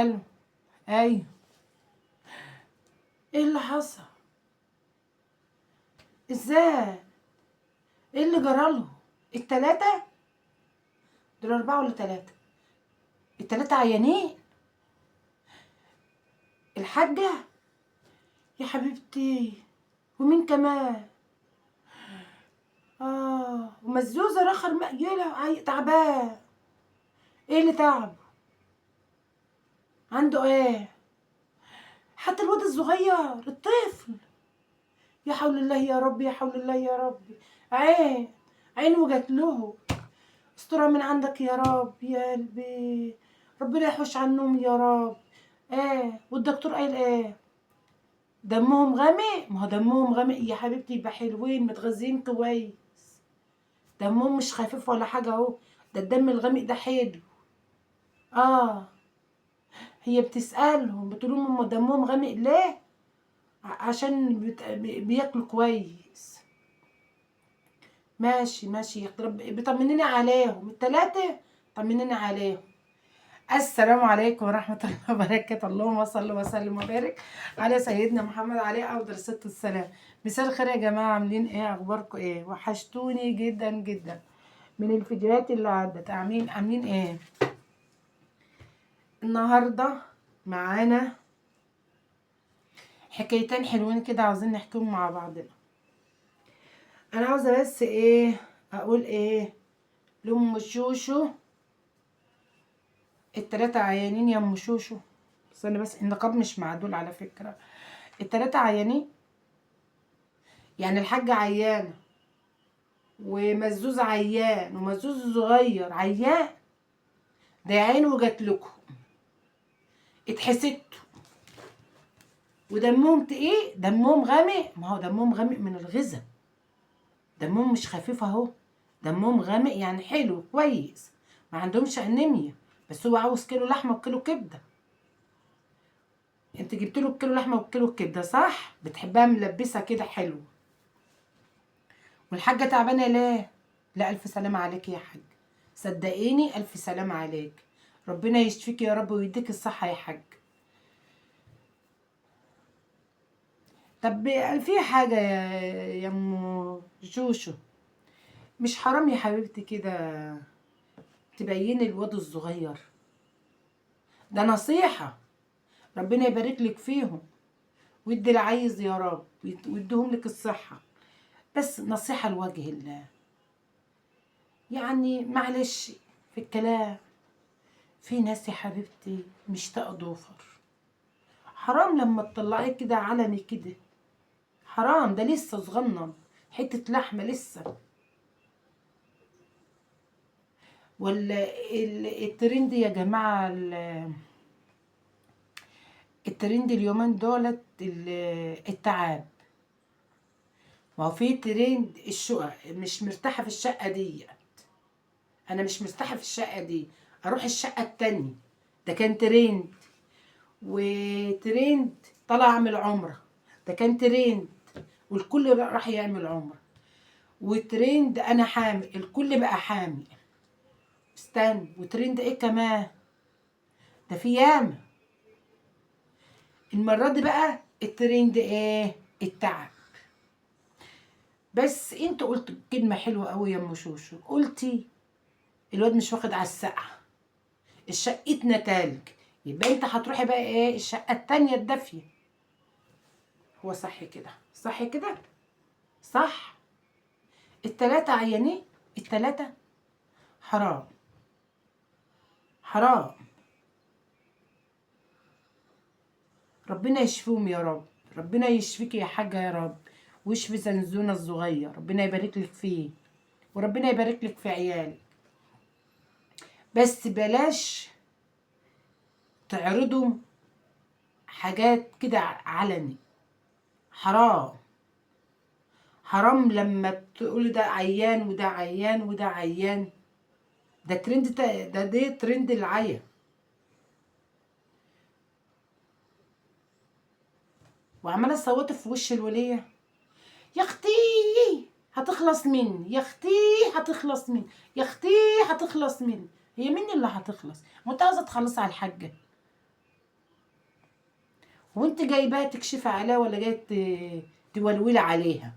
الو. ايوه، ايه اللي حصل؟ ازاي؟ ايه اللي جرالهم؟ التلاتة دول؟ اربعة ولا تلاتة؟ التلاتة عيانين؟ الحاجة يا حبيبتي، ومين كمان؟ ومزوزة رخر مقيلة تعبان. ايه اللي تعب عنده؟ ايه حتى الواد الصغير الطفل؟ يا حول الله يا ربي، يا حول الله يا ربي. عين عين وجات له. استرها من عندك يا رب يا قلبي، ربنا يحوش عنهم يا رب. ايه والدكتور قال ايه؟ دمهم غامق؟ ما هو دمهم غامق يا حبيبتي، يبقى حلوين متغذيين كويس، دمهم مش خفيف ولا حاجة اهو، ده الدم الغامق ده حلو. هي بتسألهم بتقول لهم هما دمهم غامق ليه؟ عشان بياكلوا كويس. ماشي ماشي يا رب، بيطمنيني عليهم التلاتة، طمنيني عليهم. السلام عليكم ورحمة الله وبركاته، اللهم صل وسلم وبارك على سيدنا محمد عليه أفضل الصلاة والسلام. مساء الخير يا جماعة، عاملين ايه؟ اخباركم ايه؟ وحشتوني جدا جدا من الفيديوهات اللي عدت. عاملين ايه؟ النهاردة معانا حكايتين حلوين كده عاوزين نحكيهم مع بعضنا. انا عاوزة بس ايه اقول ايه لأم شوشو، التلاتة عيانين يا ام شوشو. استنى بس، النقاب مش معدول على فكرة. التلاتة عيانين، يعني الحاجة عيانة ومزوز عيان ومزوز صغير عيان، ده عين وجات لكم اتحسدتوا. ودمهم ايه؟ دمهم غامق. ما هو دمهم غامق من الغذاء، دمهم مش خفيف اهو، دمهم غامق يعني حلو كويس، ما عندهمش انيميا، بس هو عاوز كيلو لحمه وكيلو كبده. انت جبت له الكيلو لحمه والكيلو الكبده صح؟ بتحبها ملبسه كده حلو. والحاجة تعبانة ليه؟ لا الف سلامه عليك يا حاج، صدقيني الف سلامه عليك، ربنا يشفيك يا رب ويديك الصحة يا حاج. طب في حاجة يا ام جوشو، مش حرام يا حبيبتي كده تبيني الواد الصغير ده؟ نصيحة، ربنا يبارك لك فيهم ويدي العايز يا رب ويديهم لك الصحة، بس نصيحة لوجه الله يعني، معلش في الكلام. في ناس يا حبيبتي مشتاقة ضوفر، حرام لما تطلعيه كده علني كده، حرام، ده لسه صغنن، حتة لحمة لسه. ولا الترند يا جماعة، الترند اليومين دولت التعاب. ما هو في ترند الشقق، مش مرتاحة في الشقة دي، أنا مش مرتاحة في الشقة دي، أروح الشقة التانية، ده كان ترند. وترند طلع أعمل عمرة، ده كان ترند والكل راح يعمل عمرة. وترند أنا حامل، الكل بقى حامل. استنى، وترند إيه كمان؟ ده في ياما. المرة دي بقى الترند إيه؟ التعب. بس انت قلت كلمة حلوة قوي يا ام شوشو، قلتي الواد مش واخد على السقعة، شقتنا تلج، يبقى انت هتروحي بقى ايه؟ الشقة التانية الدافية. هو صح كده؟ صح كده؟ صح. التلاتة عيانين، التلاتة حرام حرام، ربنا يشفيهم يا رب، ربنا يشفيك يا حاجة يا رب، ويشفي زنزونة الصغير، ربنا يبارك لك فيه وربنا يبارك لك في عيالك. بس بلاش تعرضوا حاجات كده علني، حرام حرام لما تقولي ده عيان وده عيان وده عيان، ده ترند، ده ترند العيا. وعماله تصوتي في وش الوليه، يا اختي هتخلص مني، يا اختي هتخلص مني، يا اختي هتخلص مني. هي مين اللي هتخلص؟ ما انت عاوزه تخلصي على الحاجة، وانت جايباها تكشفي عليها ولا جاية تولولي عليها؟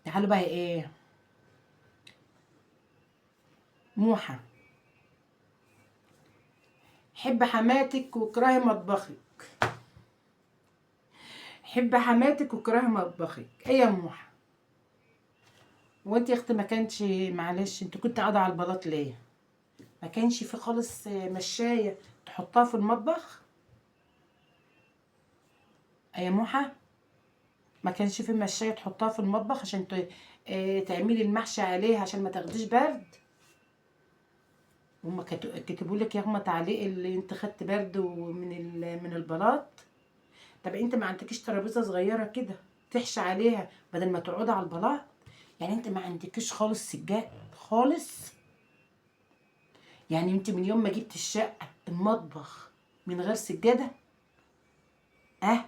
تعالوا بقى ايه، موحة، حب حماتك وكرهي مطبخك. حب حماتك وكرهي مطبخك. ايه يا موحة؟ وانت يا اختي ما كانش، معلش انت كنت قاعدة على البلاط ليه؟ ما كانش في خالص مشاية تحطها في المطبخ؟ يا موحة ما كانش في مشاية تحطها في المطبخ عشان تعملي المحشي عليها عشان ما تاخديش برد؟ هما كتبوا لك يا اما تعليق اللي انت خدت برد ومن من البلاط. طب انت ما عندكيش ترابيزة صغيرة كده تحشي عليها بدل ما تقعدي على البلاط؟ يعني انت ما عندكيش خالص سجاد خالص؟ يعني انت من يوم ما جبت الشقة المطبخ من غير سجادة؟ اه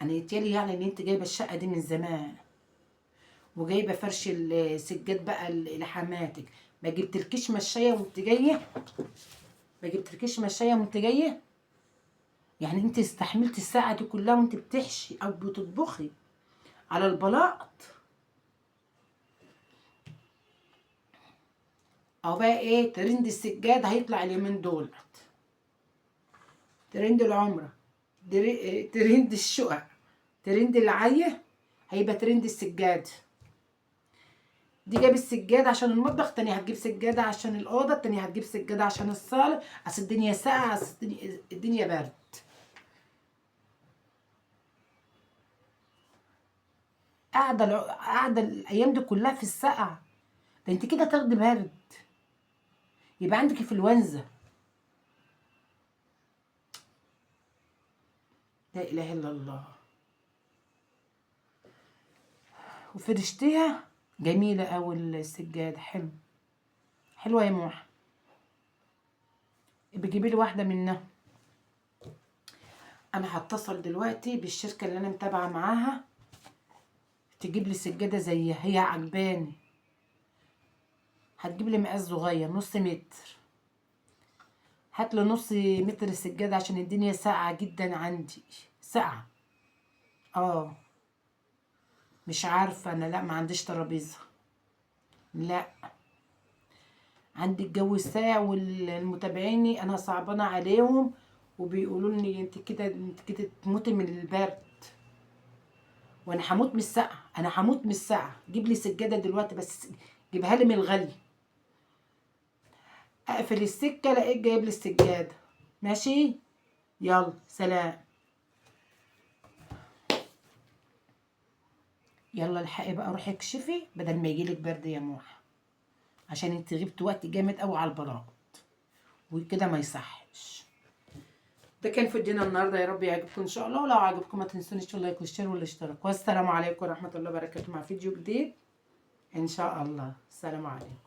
انا يتيالي يعني ان انت جايبه الشقة دي من زمان وجايبه فرش السجاد بقى لحماتك، ما جبتلكيش مشايه وانت جاية؟ ما جبتلكيش مشايه وانت جاية؟ يعني انت استحملتي الساعة دي كلها وانت بتحشي او بتطبخي على البلاط؟ او بقى ايه ترند السجاد هيطلع اليومين دول، ترند العمرة، ترند الشقق، ترند العيه، هيبقى ترند السجاد. دي جاب السجاد عشان المطبخ، تاني هتجيب سجادة عشان الاوضة، تاني هتجيب سجادة عشان الصاله، اصل الدنيا ساقعه، اصل الدنيا برد. قاعدة الايام دي كلها في السقعه، ده انت كده تاخدي برد، يبقى عندك انفلونزا. لا اله الا الله. وفرشتيها جميلة أوي السجادة، حلو، حلوة يا موحة، بتجيبي لي واحدة منها. أنا هتصل دلوقتي بالشركة اللي أنا متابعة معاها تجيب لي سجادة زيها، هي عجباني. هتجيب لي مقاس صغير نص متر، هات لي نص متر سجادة عشان الدنيا ساقعة جدا عندي، ساقعة. مش عارفة أنا، لا ما عنديش ترابيزة، لا عندي الجو الساقع والمتابعيني أنا صعبانة عليهم وبيقولوا لي أنت كده، أنت كده تموتي من البرد، وأنا هموت من السقعة، أنا هموت من السقعة. جيب لي سجادة دلوقتي بس، جيبها لي من الغالي. أقفل السكة لقيت جايب لي السجادة. ماشي، يلا سلام. يلا الحقي بقى روحي اكشفي بدل ما يجيلك برد يا موحة، عشان انت غبت وقت جامد قوي على البلاط وكده ما يصحش. ده كان فيديونا النهارده، يا رب يعجبكم ان شاء الله، ولو عجبكم ما تنسونيش ال like وال share والاشتراك. والسلام عليكم ورحمة الله وبركاته مع فيديو جديد ان شاء الله. السلام عليكم.